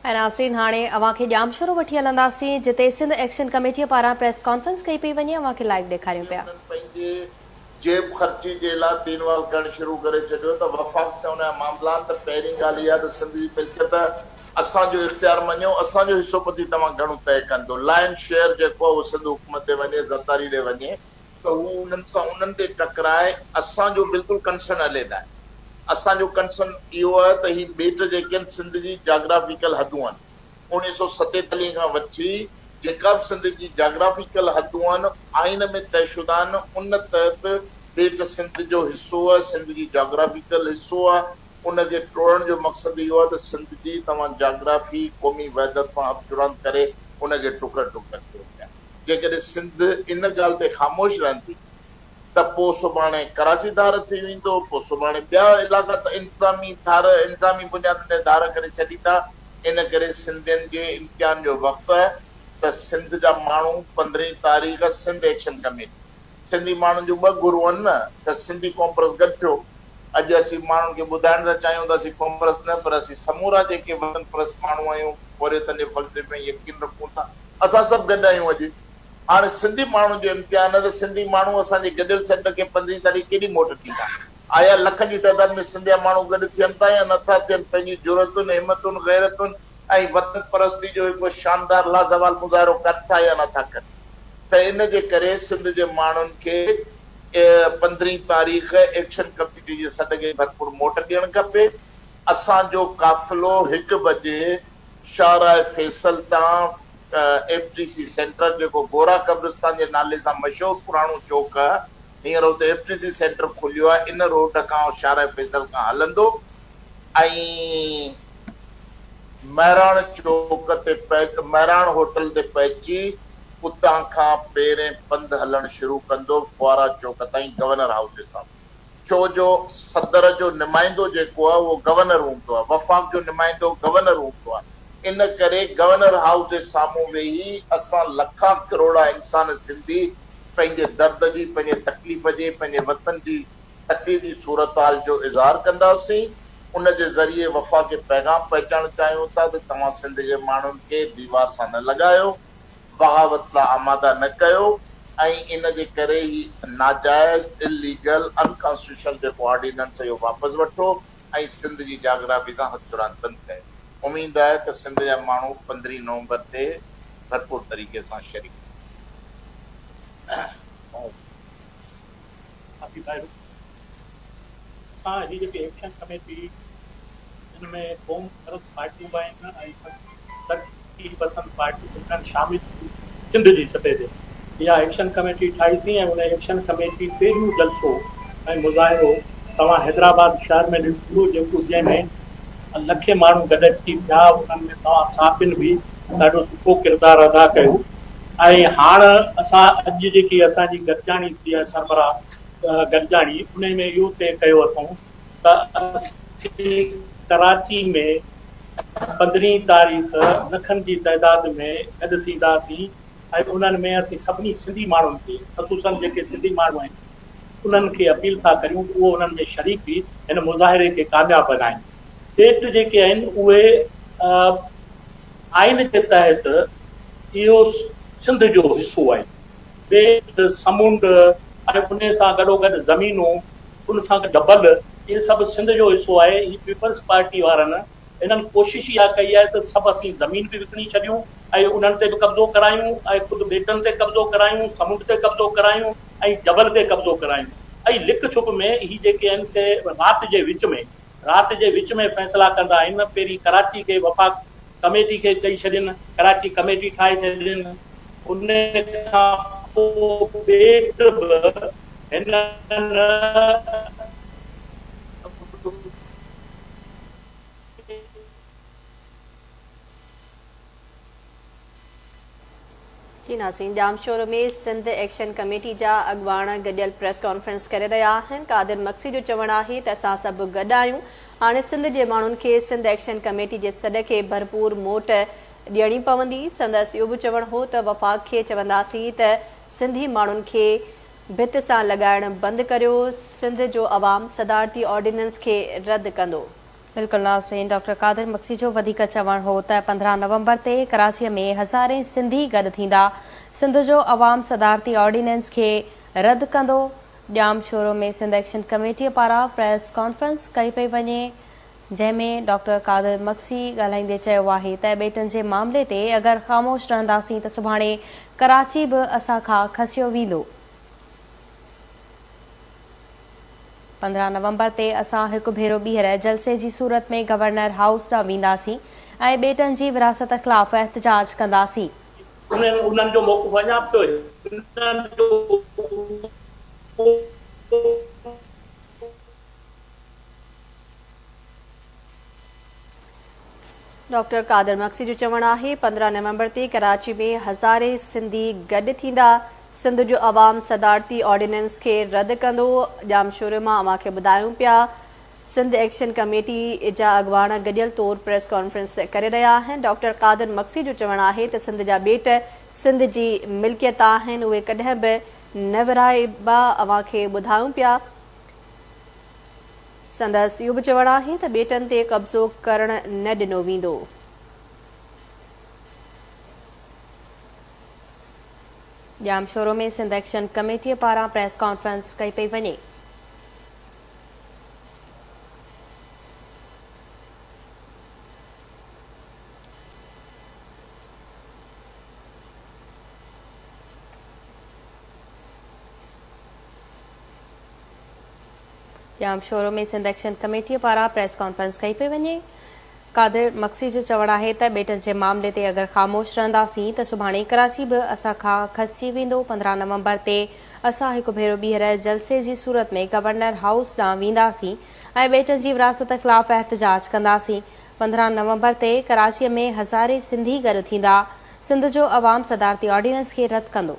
۽ ناظرين هاڻي اوهان کي ڄامشورو وٺي هلنداسين جتي سنڌ ايڪشن ڪميٽيء پاران پريس ڪانفرنس ڪئي پئي وڃي اوهان کي لائيو ڏيکاريون پيا. انهن پنهنجي جيب خرچي جي لاء تين وال ڪرڻ شروع ڪري ڇڏيو ته وفاق سان ان جا معاملا آهن ته پهرين ڳالهه اها ته سنڌ جي ملڪيت اسان جو اختيار مڃيو اسان جو حصو پتي توهان گهڻو طئي ڪندو لائن شيئر جيڪو آهي اهو سنڌ حڪومت ڏي وڃي زرداري ڏي وڃي ته هو انهن سان انهن تي ٽڪرائي اسان جو بلڪل ڪنسرن عليحده آهي. اسان جو ڪنسرن اهو آهي ته هي ٻيٽ جيڪي آهن سنڌ جي جاگرافيڪل حدون آهن. 1947 کان وٺي جيڪا به سنڌ جي جاگرافيڪل حدون آهن آئين ۾ طئي شده آهن ان تحت ٻيٽ سنڌ جو حصو آهي سنڌ جي جاگرافيڪل حصو آهي ان کي ٽوڙڻ جو مقصد اهو آهي ته سنڌ جي توهان جاگرافي قومي وحدت سان هٿ چراند ڪري ان کي ٽڪر ٽڪر ڪيو پيا. جيڪڏهن سنڌ ان ڳالهه تي خاموش رهندي ته پوء سڀاڻي ڪراچي ڌار ٿي ويندو، پوء سڀاڻي ٻيا علائقا ته انتظامي ڌار انتظامي بنيادن تي ڌار ڪري ڇڏيندا. ان ڪري سنڌين جي امتحان جو وقت آهي ته سنڌ جا ماڻهو پندرهين تاريخ سنڌ ايڪشن ڪميٽي سنڌي ماڻهن جون ٻه گهرون آهن نه ته سنڌي قومپرست گڏ ٿيو. اڄ اسين ماڻهن کي ٻڌائڻ ٿا چاهيون ته اسين قومپرست نه پر اسين سمورا جيڪي وطن پرست ماڻهو آهيون پورهيتن جي فلسفي ۾ يقين رکون ٿا. اسان سڀ گڏ آهيون اڄ هاڻي سنڌي ماڻهن جو امتحان آهي ته سنڌي ماڻهو اسان جي گڏيل سڏ کي پندرهين تاريخ ڪيڏي موٽ ڏيندا؟ آيا لکن جي تعداد ۾ سنڌيا ماڻهو گڏ ٿين ٿا يا نه ٿا ٿين پنهنجي جرئتن، همتن، غيرتن ۽ وطن پرستي جو هڪ شاندار لازوال مظاهرو ڪن ٿا يا نه ٿا ڪن ته ان جي ڪري سنڌ جي ماڻهن کي پندرهين تاريخ ايڪشن ڪميٽي جي سڏ کي ڀرپور موٽ ڏيڻ کپي اسان جو قافلو هڪ بجي شاهراهه فيصل تان ايف ٽي سي سينٽر جيڪو گورا قبرستان جي نالي سان مشهور پراڻو چوڪ آهي هينئر اتي ايف ٽي سي سينٽر کليو آهي ان روڊ کان شاهراهه فيصل کان هلندو ۽ مهراڻ چوڪ تي مهراڻ هوٽل تي پهچي اتان کان پيرين پنڌ هلڻ شروع ڪندو فوارا چوڪ تائين گورنر هائوس جي سامهون ڇو جو صدر جو نمائندو جيڪو آهي اهو گورنر هوندو آهي، وفاق جو نمائندو گورنر هوندو آهي، ان ڪري گورنر هائوس جي سامهون ويهي اسان لکان ڪروڙا انسان سنڌي پنهنجي درد جي، پنهنجي تڪليف جي، پنهنجي وطن جي تڪليف جي صورتحال جو اظهار ڪنداسين، ان جي ذريعي وفاق کي پيغام پهچائڻ چاهيون ٿا ته توهان سنڌ جي ماڻهن کي ديوار سان نه لڳايو. بغاوت لاء آماده نه ڪيو ۽ ان جي ڪري هي ناجائز، Illegal، Unconstitutional جيڪو آرڊيننس اهو واپس وٺو ۽ سنڌ جي جاگرافي سان هٿ چراند بند ڪيو. اميد آهي ته سنڌ جا ماڻهو پندرهين نومبر تي ڀرپور طريقي سان شريڪ ٿيندا. ساٿي ڀائرو! اسان هي جيڪي ايڪشن ڪميٽي جن ۾ قوم پرست پارٽيون به آهن ۽ ترقي پسند پارٽيون به آهن شامل ٿي سنڌ جي سطح تي اها ايڪشن ڪميٽي ٺاهي سين ۽ ان ايڪشن ڪميٽي پهريون جلسو ۽ مظاهرو توهان حيدرآباد شهر ۾ ڏٺو جيڪو جنهن ۾ لکين ماڻهو گڏ اچي ٿيا انهن ۾ توهان صحافين به ڏاڍو سٺو ڪردار ادا ڪيو ۽ هاڻ اسان اڄ جيڪي اسان جي گڏجاڻي ٿي آهي سربراهه گڏجاڻي انهي ۾ اهو طئي ڪيو اٿئون ته اسين ڪراچي ۾ پندرهين تاريخ لکن جي تعداد ۾ گڏ ٿينداسين ۽ انهن ۾ اسين سڀني سنڌي ماڻهن کي خصوصن جيڪي سنڌي ماڻهو آهن انهن کي اپيل ٿا ڪريون ته اهو انهن ۾ شريڪ ٿي هن مظاهري کي ڪامياب بنائين. ٻيٽ جيڪي آهن اهي آئين جي تحت اهو سنڌ جو حصو آهي. ٻيٽ، سمنڊ ۽ انهي سان گڏوگڏ زمينون ان سان گڏ جبل اهي سڀ سنڌ جو حصو آهي. هي پيپلز پارٽي وارن هنن ڪوشش اها ڪئي آهي ته سڀ اسين زمين به وڪڻي ڇڏيون ۽ انهن تي به قبضو ڪرايون ۽ خود ٻيٽن تي قبضو ڪرايون، سمنڊ تي قبضو ڪرايون ۽ جبل تي قبضو ڪرايون ۽ لڪ ڇپ ۾ هي جيڪي آهن سي رات جي وچ ۾ رات جي وچ ۾ فيصلا ڪندا آهن. پهرين ڪراچي کي وفاق ڪميٽي کي چئي ڇڏين، ڪراچي ڪميٽي ٺاهي ڇڏين، ان کان پوء ٻيٽ به هنن جي ناظرين ڄامشورو ۾ سنڌ ايڪشن ڪميٽي جا اڳواڻ گڏيل پريس ڪانفرنس ڪري رهيا آهن قادر مگسي جو چوڻ آهي ته اسان سڀ گڏ آهيون هاڻي سنڌ جي ماڻهن کي سنڌ ايڪشن ڪميٽي جي سڏ کي ڀرپور موٽ ڏيڻي پوندي سندس اهو به چوڻ هو ته وفاق کي چونداسين ته سنڌي ماڻهن کي ڀت سان لڳائڻ بند ڪريو، سنڌ جو عوام صدارتي آرڊيننس کي رد ڪندو. بلڪل ناظرين ڊاڪٽر قادر مگسي جو وڌيڪ چوڻ هو ته 15 نومبر تي ڪراچي ۾ هزارين سنڌي گڏ ٿيندا، سنڌ جو عوام صدارتي آرڊيننس کي رد ڪندو، ڄام شورو ۾ سنڌ ايڪشن ڪميٽي پاران پريس ڪانفرنس ڪئي پئي وڃي، جنهن ۾ ڊاڪٽر قادر مگسي ڳالهائيندي چيو آهي ته ٻيٽن جي معاملي تي اگر خاموش رهنداسين ته سڀاڻي ڪراچي به اسان کان کسيو ويندو. 15 نومبر تي اسان هڪ ڀيرو ٻيهر جلسي جي صورت ۾ گورنر هائوس ڏانهن وينداسين ۽ ٻيٽن جي ورهاست خلاف احتجاج ڪنداسين. انهن جو موقف اڃا به هنن جو ڊاڪٽر قادر مگسي جو چوڻ آهي 15 نومبر تي ڪراچي ۾ هزارين سنڌي گڏ ٿيندا، سنڌ جو عوام صدارتي آرڊيننس کي رد ڪندو، ڄامشوري مان اوهان کي ٻڌايون پيا سنڌ ايڪشن ڪميٽي جا اڳواڻ گڏيل طور پريس ڪانفرنس ڪري رهيا آهن، ڊاڪٽر قادر مگسي جو چوڻ آهي ته سنڌ جا ٻيٽ سنڌ جي ملڪيت آهن اهي ڪڏهن به نه ورهائبا، اوهان کي ٻڌايون پيا. سندس اهو به چوڻ آهي ته ٻيٽن تي قبضو ڪرڻ نه ڏنو ويندو. ڄامشورو ۾ سنڌ ايڪشن ڪميٽي پاران پريس ڪانفرنس ڪئي پئي وڃي. ڄامشورو ۾ سنڌ ايڪشن ڪميٽي پاران پريس ڪانفرنس ڪئي پئي وڃي. قادر مگسي جو چوڻ آهي ته ٻيٽن جي معاملي تي اگر خاموش رهنداسين ته سڀاڻي ڪراچي به اسان کان کسجي ويندو، 15 نومبر تي اسان هڪ ڀيرو ٻيهر جلسي جي صورت ۾ گورنر هائوس ڏانهن وينداسين ۽ ٻيٽن جي ورهاست خلاف احتجاج ڪنداسين، 15 نومبر تي ڪراچي ۾ هزارين سنڌي گڏ ٿيندا، سنڌ جو عوام صدارتي آرڊيننس کي رد ڪندو.